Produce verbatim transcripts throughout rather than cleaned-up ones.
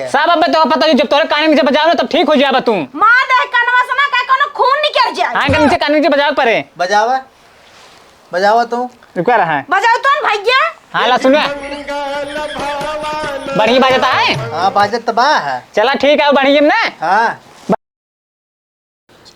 सब अब तो पता ही, जब तोरे कान नीचे बजाओ ना, तब ठीक हो जाबा तू। मार दे कनवा से ना, का कोनो खून निकल जाए। हाँ, इनके नीचे, कान नीचे बजाओ परे। बजावा, बजावा तू। रुका रहा है। बजाओ तो न भैया। हाँ, ला सुन। बढ़िया बाजता है? हाँ, बाजत तो बा है। चला ठीक है, बढ़िया में ना। हाँ।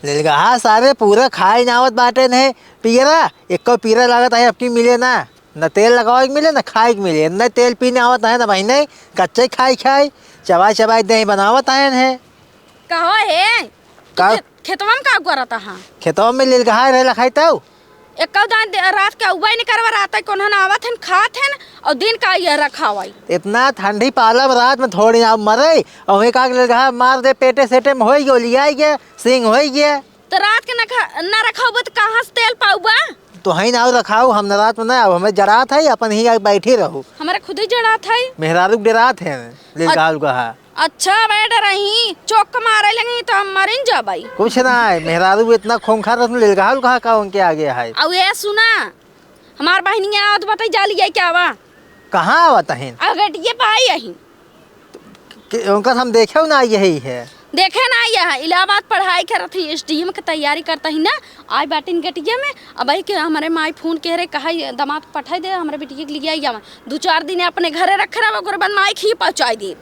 लेलगहा सारे पूरा खाए ना आवत बाटे ने पियरा, एको पीरा लागत है अबकी मिले ना, न तेल लगावे के मिले, न खाए के मिले, न तेल पीने आवत है, न बहिने, कच्चे खाई खाई, चबाई चबाई देह बनावत है ने। कहो हे, तू का? खे-, खेतवा में का करत हा? खेतवा में लेलगहा रहे लखाई तऊ। एको दान दे-, रात के उबाई नहीं करवा, रात के कोन्हन आवत हन, खात हन, और दिन का ये रखावाई। इतना ठंडी पाला में रात में थोड़ी ना मरे, और वहीं का के लेलगहा मार दे, पेटे सेटे में होई गयो, लियाई गया, सिंग होई गया। तो रात के न खा-, न रखाउबा तो कहाँ से तेल पाउबा? तो हई ना रखाऊ, हम न रात में ना, अब हमें जड़ात है, अपन ही आके बैठी रहू। हमारे खुद ही जड़ात है। मेहरारू के डरात है, लेलगहा उलगहा। अच्छा, बैठ रही, चौक मारे लगी तो हम मरिन जाबाई। कुछ ना है, मेहरारू भी इतना खूंखार रहत, लेलगहा उलगहा का उनके आगे है। अब ये सुना, हमार बहिनिया आवत बताई, जा लिया क्या बा? कहाँ आवत हईन? अगटिये पाई अही। कि उनका हम देखे ना यही है। देखे ना यह, इलाहाबाद पढ़ाई करत ही, एसडीएम के तैयारी करत ही ना, आई बाटिन गटिया में। अब आई के हमारे माई फोन कह रहे, कहा, "ये दामाद पठाई दे, हमारे बेटिया के लिए आई जावा।" दो चार दिन अपने घरे रखे रहो, ओकरे बाद माई खी पहुँचाई दे।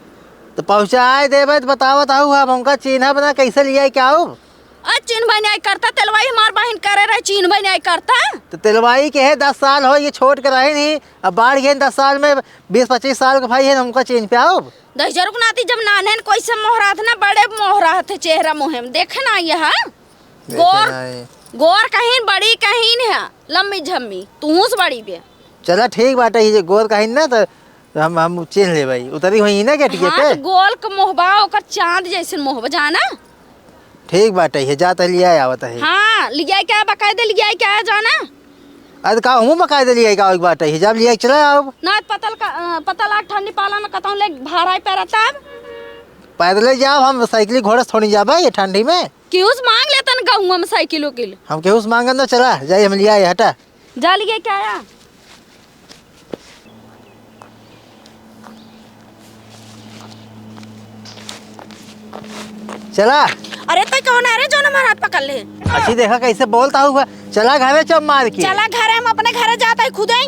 तो पहुँचाए देबे तो बतावत आहू, अब हमका चिन्हब ना, कैसे लियाई के आउब? आ, चिन्हबे नहीं करता, तेलवाई हमार बहिन करे रहे, चिन्हबे नहीं करता। तो तेलवाई के है, दस साल हो ये छोट के रहे नहीं, अब बाढ़ गए दस साल में, बीस पच्चीस साल के भाई है, हमका चिन्ह पे आउब? दहिजर के नाती जब नान्हे न कोई से मोहरात ना, बड़े मोहरात है चेहरा मुँह में, देखे ना ये, हाँ? देखे गोर, ना ये। गोर कहीं, बड़ी कहीं है, लम्बी झम्मी, तूस बड़ी बे। चला ठीक बाटे, ये जे गोर कहीं ना, तो हम, हम चिन्ह लेबे, उतरी हुई ना गेटिये हाँ, पे। तो गोल के मोहबा, ओकर चाँद जैसन मोहबा, जाना? ठीक बाटे, ये जात है, लिया आवत है। हाँ, लिया क्या, बकायदे लिया क्या, जाना? अरे का हमहू बकायदे लिया का, एक बाटे, ये जब लिया चला आओ। ना, पतल का, अ, पतल आग ठंडी पाला में कतहूँ ले भाड़ा पे रहता अब। पैदले जाओ, हम साइकिल घोड़े से थोड़ी जाबे ये ठंडी में। केहू से माँग लेतन गहुआ में साइकिल उकिल। हम केहू से माँगन ना, चला जाई, हम लिया, हटा। जा लिए क्या आया? चला। अरे तै कौन है रे, जौन हमार हाथ पकड़ ले? अच्छी देखा कैसे बोलता हुआ। चला घरे चुप मार के। चला घरे, हम अपने घरे जात ही खुद ही।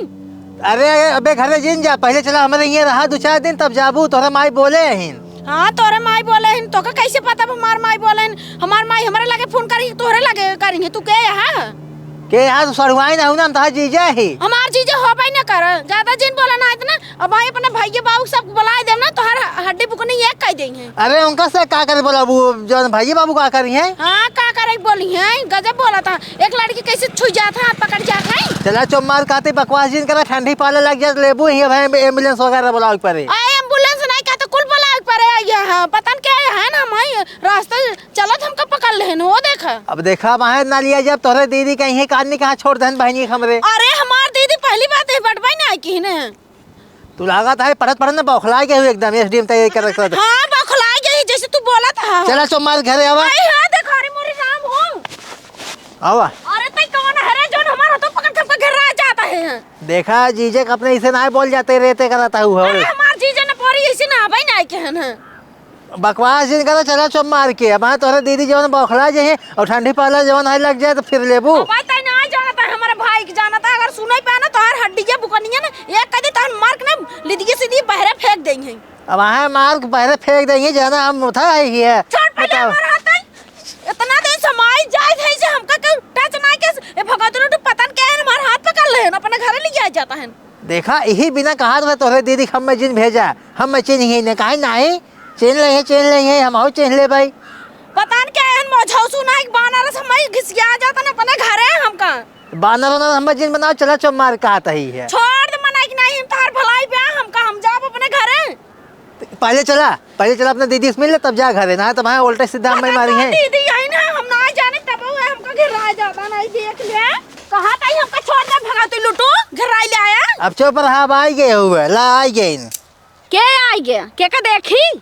अरे अबे घरे जिन जा, पहले चला हमरे इहाँ रहा दो चार दिन, तब जाबू, तोहरे माई बोले हईन। हाँ, तोहरे माई बोले हईन, तोहका कैसे पता अब हमार माई बोले हईन? हमार माई हमरे लगे फोन करी, तोहरे लगे करी है, तू के यहाँ? के यहाँ तू सढ़ुआइन हऊ ना, हम तोहार जीजा ही। हमार जीजा होबे न कर, ज्यादा जिन बोला ना इतना। अब भाई अपने भैया बाबू सबको बुलाए देब ना, तोहार हड्डी बुकनी एक कह देंगे। अरे उनका से का करे बोला, वो जौन भैया बाबू का करी है? हाँ, का करे बोली है, गजब बोला था। एक लड़की कैसे छुई जात है, हाथ पकड़ जात है। चला चुप मार, कहते बकवास जिन करा, ठंडी पाले लग जात लेबू ही, अब एम्बुलेंस वगैरह बुलावे के पड़े। आ, एम्बुलेंस नहीं कहते कुल बुलावे के पड़े, ये हाँ, पता न क्या है ना, मैं रास्ता चलत हमका पकड़ लेहन हो, देखा। अब देखा, बाहर ना लिया जब तोहरे दीदी कहीं है, कान नहीं कहाँ छोड़ देहन बहनी हमरे। अरे, हमार दीदी पहली बात है, बटवाई ना आई की ने। तू लागत है, पढ़त पढ़त ना बौखला गए हो एकदम, एसडीएम तैयारी कर रखा था। हाँ, बौखला गई, जैसे तू बोला था। चला, चो मार घरे आवा। आई हाँ, देखा रे मोरी राम हो। आवा। अरे, तै कौन है रे, जौन हमार हाथों पकड़ के हमका घेरा जाता है? देखा, जीजे के अपने इसे ना बोल जाते, रहते कराता हूँ, अरे, हमार जीजे ने पोरी इसे ना, भाई ना आई के है ना। बकवास जिन करा, चला चुप मार के। अब हाँ, तोहरे दीदी जवन बौखला जे है और ठंडी पाला जवन है लग जाए तो फिर लेबू। अब तै ना जानता है, हमारे भाई के जानता है, अगर सुने पे ना तोहर हड्डिया बुकनिया ना, एक कदी तोहर मार के ना लिदिए सीधी बहरे फेंक देंगे। अब हाँ, मार के बहरे फेंक देंगे, जाना हम उठा आई ही है। छोड़ पहले बताओ। हमारा हाथ है। इतना दिन समाई जाए थे से हमका क्यों टच ना के, ए भगवती लोग पता न क्या है, हमारा हाथ पकड़ ले, अपने घरे ले जाए जाता है। देखा, यही बिना कहा तो तोहरे दीदी हम में जिन भेजा, हम में चिन्ह ही नहीं, काहे नहीं? चिन्ह ले है, चिन्ह ले है, हम हो चिन्ह ले भाई। पता न क्या है, मौझौसू ना एक बानर से हम घिसिया जाता ना अपने घरे हमका। बानर ना हम जिन बनाओ, चला चो मार कहा तही है। छोड़ दे मना कि नहीं, हम तार भलाई पे हमका, हम जाब अपने घरे। पहले चला, पहले चला अपने दीदी से मिल ले, तब जा घरे, ना तो भाई उल्टे सीधा हम अरे मारी तो है। दीदी यही ना, हम ना जाने तब वो हमका घेरा जाता नहीं देख ले। कहाँ तई हमका छोड़ दे भगा तू लुटू, घेराई ले आया। अब चुप रहा, अब आई गए हुए, ला आई गए। के आई गया? के का देखी?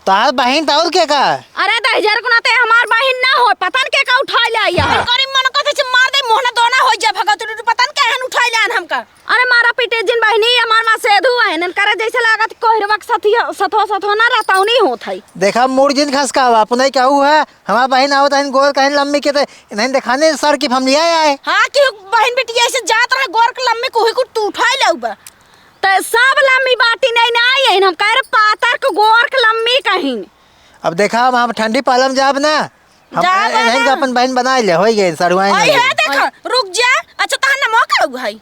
तार बहिन त और के का? अरे दहिजर को नाते हमार बहिन ना हो, पता न के का उठाई ले आया। अरे करीम मन को से मार दे, मुंह ना दोना हो जा भगत, पता न के हन उठाई ले आन हमका। अरे मारा पीटे जिन बहिनी, हमार माँ सेधु है, इनन करे जैसे लागत कोहिरवा के सथिया, सथो सथो ना रहतौनी होत है। देखा मूड़ जिन खसकावा, अपने कहू है, हमार बहिन आवत है, गोर कहिन लम्मी के ते, इन्हें दिखाने सर की हम लिया आए। हाँ, कि बहिन बिटिया ऐसे जात रहे, गोर के लम्मी कोही को तू उठाई लेउबा। ते सब लम्मी बाटी नहीं ना आई है, हम कह रहे पातर के गोर के लम्मी कहिन। अब देखा, हम, हम ठंडी पालम जाब ना, हम जाब ए-, एनहन ना। का अपन बहिन बनाई ले, होई गए, सड़ुआइन आई होई है, गए। देखा, रुक जा। अच्छा, तहार नाम का है?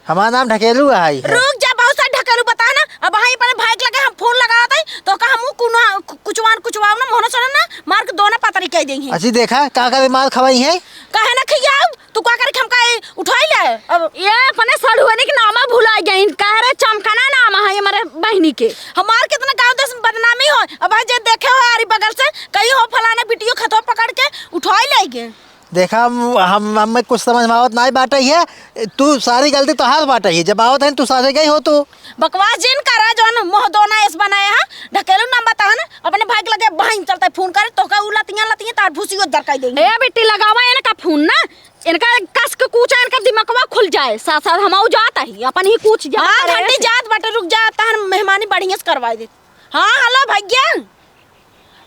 हमार नाम ढकेलू है। रुक जा, बहुत सारे ढकेलू बता ना। अब वहीं अपने भाई के लगे हम फोन लगावत हई, तो का हमहू कुना-, कु-, कुचवान, कुचवान ना, मोहना सोना ना, मार के दोना पतरी कह देंगे। अच्छी देखा, का करे मार खवाई है? काहे ना खियाऊ? तू का करे कि हमका ए उठाई ले? अब ये अपने सड़ुआइन के नाम भुला गई, कह रहे चमकना नाम है हमारे बहिनी के। हमार कितना गाँव देश में बदनामी हो। अब आज जे देखे हो आरी बगल से, कही हो फलाना बिटियो खतवा पकड़ के उठाई ले गए। देखा, हम, हम, हमें कुछ समझ में आवत नाई बाटे है, तू सारी गलती तोहार बाटे है, जब आवत है तू साथे गई हो तू। बकवास जिन करा, जौन मोह दोना एस बनाए हा, ढकेलू नाम बतावा ना, अपने भाई के लगे बहिन चलते फोन करे, तोहका उ लतियां लतियां तार भूसी उज्जर कर देंगे। ए बेटी, लगावा इनका फोन ना, इनका कस के कूचा, इनका दिमकवा खुल जाए, साथ साथ हम आऊ जात ही, अपन ही कूच जा हाँ, करे घंटी ऐसे। जात बाटे, रुक जा, तहन मेहमानी बढ़िया से करवाई दे। हाँ, हेलो भैया।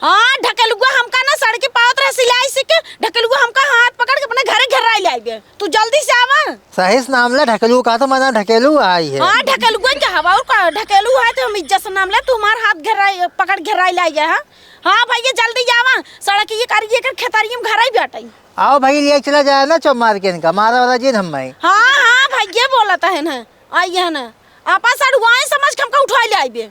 हाँ, ढकेलुआ हमका ना सड़की पावत रहे सिलाई सीख के, ढकेलुआ हमका हाथ पकड़ के अपने घरे घेराई ले आइबे। तू जल्दी से आवा। सही से नाम ले ढकेलुआ, का तो मना ढकेलुआ आई है। हाँ, ढकेलुआ के हवा और का ढकेलुआ है तो हम इज्जत से नाम ले, तू हमार हाथ घेराई, पकड़ घेराई ले आइबे, हाँ? हाँ भैया जल्दी आवा, सड़क ये करिए कर खेतरियम घर आई बेटा। आओ भैया, ले चला जाए ना चौमार के इनका, मारा वाला जिन हम भाई। हाँ, हाँ भैया बोलत है ना, आई है ना, आपा सड़ुआए समझ के हमका उठा ले आइबे।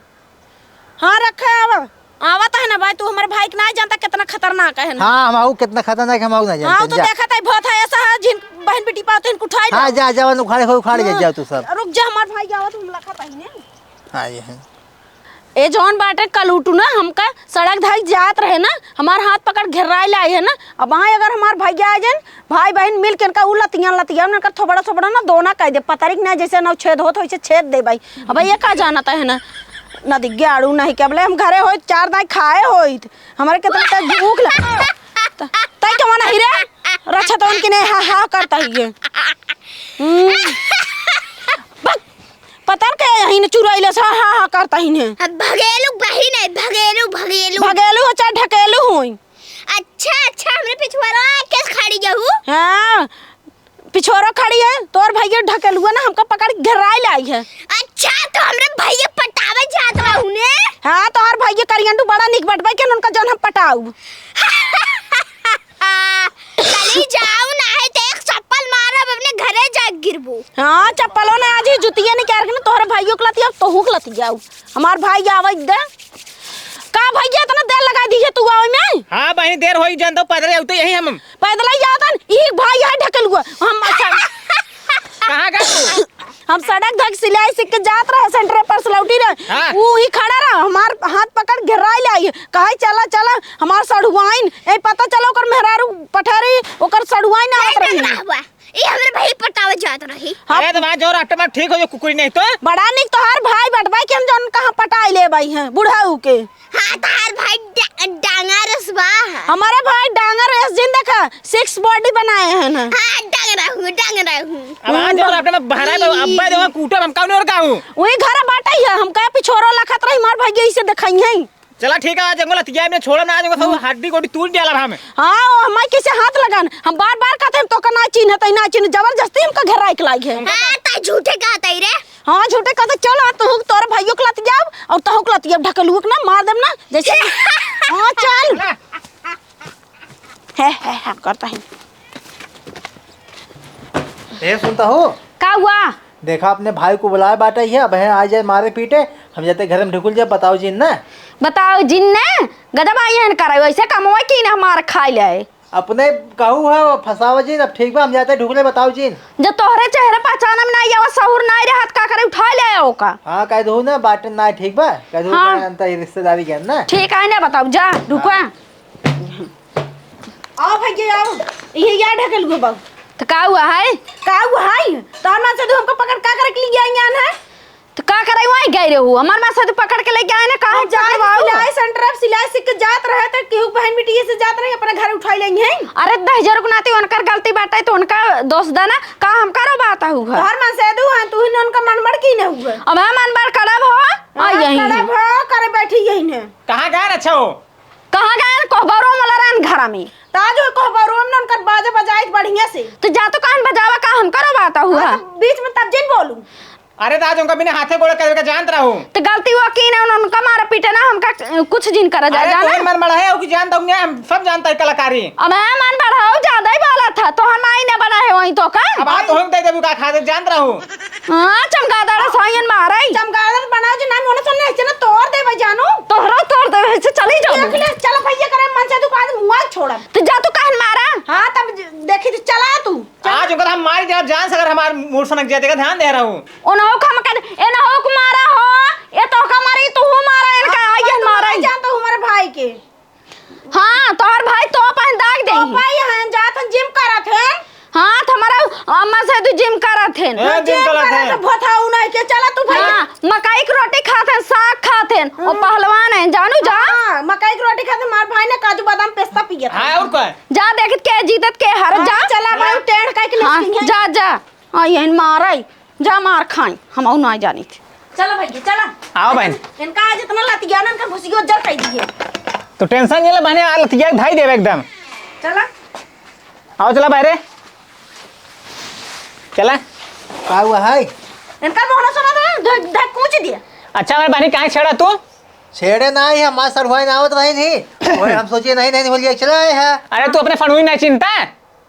हाँ, रखे आवा। आवत है ना भाई, तू हमारे भाई के ना जानता कितना खतरनाक है ना। हाँ, हम आऊ कितना खतरनाक है, हम आऊ ना जानते हाँ, तो जा। देखत है बहुत है ऐसा है, जिन बहन बेटी पावत है, इनको उठाई हाँ, लाओ। जा, जा, उखाड़े, उखाड़े जा, हम्म। जाओ तू सब। रुक जा, हमार भाई आवत, हम लखत है ने। हाँ, ये है। ए जौन बाटे कलूटू ना, हमका सड़क धाई जात रहे ना, हमार हाथ पकड़ घेराई लाई है ना, अब वहाँ अगर हमार भैया आ जाए, भाई बहिन मिल के इनका उ लतिया लतिया, इनका थोबड़ा थोबड़ा ना दोना कह दे, पतरी के ना जैसे ना छेद होत, वैसे छेद दे भाई। अब ये का जानता है ना, ना दिग्गे आड़ू नहीं के, अबले हम घरे होइत, चार दाई खाए होइत, हमारे कितना तक भूख लग, त-, तई कमा नहीं रे, रक्षा तो उनकी नहीं हा हा करता ही ये। हम्म। बक, पतर के यहीं ने चुराइले से हा हा करता ही ने। अब भगेलू बहिन है, भगेलू, भगेलू। भगेलू हो चाहे ढकेलू होई। अच्छा, अच्छा, हमरे पिछुआरा केस खड़ी गहू? हाँ, पिछुआरा खड़ी है, तोर भैया ढकेलुआ ना हमका पकड़ के घेराई लाई है। अच्छा, तो हमरे भैया पटावे जात रहू ने? हाँ, तोहर भैया करियंडू बड़ा निक बटबै के उनका जौन हम पटाऊ। चली जाऊ ना है तो एक चप्पल मारब, अपने घरे जा गिरबू। हाँ, चप्पलो ना आज ही जुतिया निकाल के ना तोहरे भाइयों के लतिया, तोहू के लतिया। हमार भाई आवै दे। का भैया इतना देर लगा दी है तू आवे में? हाँ बहिनी, देर होई, जानता हूँ, पैदल आउते यही हम। पैदल ही जातन, ई भाई है ढकेलुआ। हम अच्छा कहाँ गए तू? हम सड़क धक सिलाई सीख के जात रहे, सेंटर पर से लौटी रहे। हाँ। वो ही खड़ा रहा, हमार हाथ पकड़ घेराई ले आई। कहे चला, चला, हमार सढ़ुआइन। ए, पता चला ओकर मेहरारू पठेरी, ओकर सढ़ुआइन आवत रही। हुआ। ई हमरे भाई पटावे जात रही। हाँ। अरे, तो वहाँ जो रास्ते में ठीक हो, जो कुकुरी नहीं तो। बड़ा निक तोहार भाई बटवाई के हम जौन कहाँ पटाई ले बाई हैं, बुढ़ऊ के। हाँ, तोहार भाई डा-, डांगर रस बा। हमारे भाई डांगर रस जिन देखा, six body बनाए हैं ना। हाँ, डांगर हूँ, डांगर हूँ। अब वहाँ जो रास्ते में बहरा है, तो अब्बा जो वहाँ कूटब, हम कौन और का हूँ? वही घर बाटे ही है, हम कहा पिछोरो लखत रही, मार भाई इसे दिखाई है। चला ठीक है, आज जंगल हथियार में छोड़ा ना, आज जंगल सब हड्डी गोडी तोड़ डाला हम। हाँ, ओ हमारे कैसे हाथ लगान? हम बार-बार कहते हैं, तो का ना चिन्ह, तई ना चिन्ह, जबरदस्ती हमका घेराई के लाग है। हाँ, ता झूठे कहते ही रे। हाँ, झूठे कहते, चल, आ, तहु तोर भाइयों के लत जाब, और तहु के लत जाब, ढकलुआ के ना मार देब ना, जैसे, हाँ, चल। है, है, है, करता है। ए, सुनता हो? का हुआ? देखा, अपने भाई को बुलाए बाटे ही, अब है आ जाए मारे पीटे, हम जाते घर में ढुकुल जाए, बताओ जिन ना। बताओ जिन ना, गदब आई हन कराई, वैसे कमवा की ना हमार खाई ले। अपने कहू है, फंसाओ जिन, अब ठीक बा, हम जाते ढुकुले, बताओ जिन। जब तोहरे चेहरे पहचान में नहीं आवा, सहूर नहीं रहत, का करे, उठा ले आओ का? हाँ, कह दो ना, बाटे ना, ठीक बा, कह दो हाँ। ना, अंतर रिश्तेदारी के ना। ठीक है ना, बताओ, जा, रुको। हाँ। आओ भैया, आओ। ये यार ढकेल गो बाबू। तो का हुआ है? का हुआ है? तोहर मन से तू हमको पकड़ का करे के लिए आई यान है? तो का करे, वहीं गए रहू? हमार माँ से तो पकड़ के लेके आए ना, काहे अब जाए तो पकड़वाऊ? सिलाई सेंटर, अब सिलाई सीख के जात रहे तो केहू बहन बिटिया से जात रहे, अपना घर उठाई लेंगे हैं। अरे दहिजर को नाती उनकर गलती बाटे तो उनका दोष देना, का हमका रो बात हुआ? तोहर मन से दू हैं, तू ही ने उनका मन बड़ की न हुआ। अब हम मन बड़ करब हो, आ हाँ, यही करब है। हो, करे बैठी यही ने। कहाँ गए रहे छो? कहाँ गए? कोहबरो वाला रहन घर में। ताज हो कोहबरो में उनकर बाजा बजाइत बढ़िया से। तो जा तो कान बजावा, का हमका रो बात हुआ? हाँ, तो बीच में तब जिन बोलू। अरे दादा, उनका बिना हाथे गोड़े करे के जानत रहू। तो गलती वो की ना, उन-, उनका मारा पीटे ना, हमका कुछ जिन करा जा, अरे जाना? तोहन मन बढ़ाए हो कि जान दऊंगे, हम सब जानता है कलाकारी। अब मैं मन बढ़ाओ, ज्यादा ही बोला था, तोहन माई ने बढ़ाए वहीं तो का? अब हाथ तोहन दे देबू का खा दे, जानत रहू। हाँ, चमगादड़ साइन मारे। चमगादड़ बनाओ जो नाम होने सुनने, ऐसे ना तोड़ दे भाई जानू। तोहरो तोड़ दे, ऐसे चली जाओ। देख ले, चलो भैया करे मन से तू बाद मुआ छोड़ा। तो जा तू कहन मारा। हाँ, तब देखी तो चला तू। आज ओकर हम मारी देब जान से, अगर हमार मूड सनक जाए, तेका ध्यान दे रहू। ओनहु का हम कर, एनहु का मारा हो, ए तो का मारी, तू मारा, इनका, हाँ, आई तो मारा। मारा जान तो हमारे भाई के। हाँ, तोहर भाई तो अपन दाग दे तो ही। भाई हैं, जात हैं, जिम करत हैं। हाँ, तो हमारा अम्मा से तू जिम करत हैं। ए, जिम जिम करत करत हैं। हैं, भोथाऊ नहीं के, चला तू भाई। हाँ, मकई की रोटी खात हैं, साग खात हैं, वो हम्म। पहलवान हैं, जानू जा। हाँ, मकई की रोटी खात हैं, हमार भाई ने काजू बादाम पेस्ता पियत हैं। हाँ, और का? जा देखत के जीतत के हारत हाँ, जा। चला भाई, हाँ। टेढ़ काहे के हाँ, लटकी हैं? जा, जा। हाँ, यहन मारई। जा मार खाई, हम और ना जानी थी। चलो भैया, चला। आओ बहन। इनका आज इतना लतिया ना, इनका घुसियो जर कह दिए। तो टेंशन नहीं ले बहने, आ लतिया के धाई देवे एकदम। चला। आओ चला बाहरे। चला। का हुआ है? इनका मोहना सोना था, धक, धक कूच दिया। अच्छा, हमारे बहनी काहे छेड़ा तू? छेड़े ना ही, हमारे सरहुआई ना आवत रही नहीं। ओए, हम सोचिए नहीं, नहीं, बोलिए, चला आए हैं। अरे, तू अपने फड़ुई नहीं चिंता?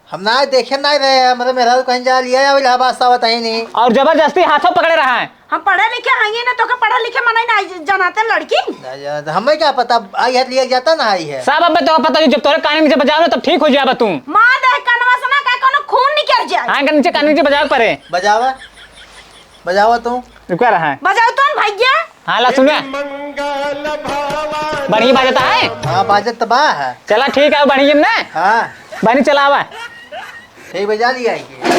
हम ना देखे ना रहे हैं, मतलब, मेरा तो कहीं जा लिया है, इलाहाबाद से आवत ही नहीं। और जबरदस्ती हाथों पकड़े रहा है। हम पढ़े लिखे हैं ये ना, तो के पढ़े लिखे मनाई ना जनाते लड़की। ना जानते, हमें क्या पता, आई है, लिया जाता ना आई है। सब अब तो पता, जब तोरे कान नीचे बजाओ ना, तब ठीक हो जाबा तू। मार दे कनवा से ना, का कोनो खून निकल जाए। हाँ, कान नीचे, कान नीचे बजाओ परे। बजावा। बजावा तू। रुका रहा है। बजाओ तो न भैया। हाँ, ला सुन। बढ़िया बाजता है। हाँ, बाजत तो बा है। चला ठीक है, बढ़िया ना। हाँ। बनी चलावा। ठीक बजा लिया है कि।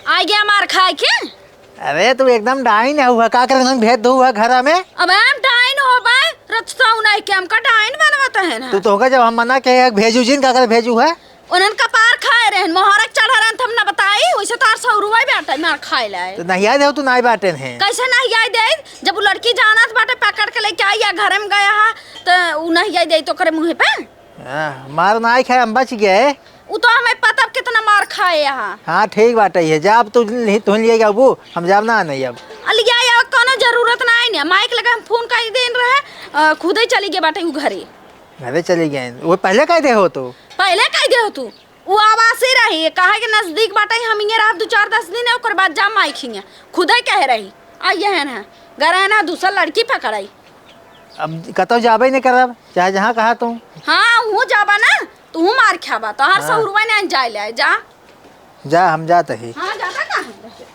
आ गया मार खाए के। अरे, तू एकदम डाइन है हुआ, का करे हम भेज दो हुआ घरा में? अब हम डाइन हो बे, रचता उन्हें के हमका डाइन बनवत है ना। तू तो होगा, जब हम मना के एक भेजू जिन, का करे भेजू है? उन्हन कपार खाए रहन, मोहरक चढ़ा रहन, त हम ना बताई, वैसे तार सौरुआ बैठा मार खाए लाए। तो नहीं आए दे, तू नहीं बाटे हैं। कैसे नहीं आए दे? जब वो लड़की जानत बाटे, पकड़ के लेके आई या घर में गया है, तो उ नहीं आए दे तो करे मुँह पे। हाँ, मार ना आई खाए, हम बच गए। उ तो हमें पता कितना मार खाए यहाँ। हाँ, ठीक बात है, जा अब तू ले-, तू ले जाबू, हम जाब ना नहीं अब। अलिया या कोनो जरूरत ना है ना, माइक लगा हम फोन कर देन रहे, अ, खुदे चली गए बाटे उ घरे। घरे चली गए, वो पहले कह दे हो तू। पहले कह दे हो तू, उ आवासे रही, कहा के नजदीक बाटे, हम इहे रह दू चार दस दिन है, ओकर बाद जा माइक हिया, खुदे कह रही। आ ये है ना, घर है ना, दूसर लड़की पकड़ाई। अब कतौ जाबे नहीं करब, चाहे जहाँ कहा तू। हाँ, हूँ जाबा ना, तू मार खाबा, तोहार हाँ। सहुरवा ने जाए ले, जा। जा, हम जात ही। हाँ, जाता कहाँ है?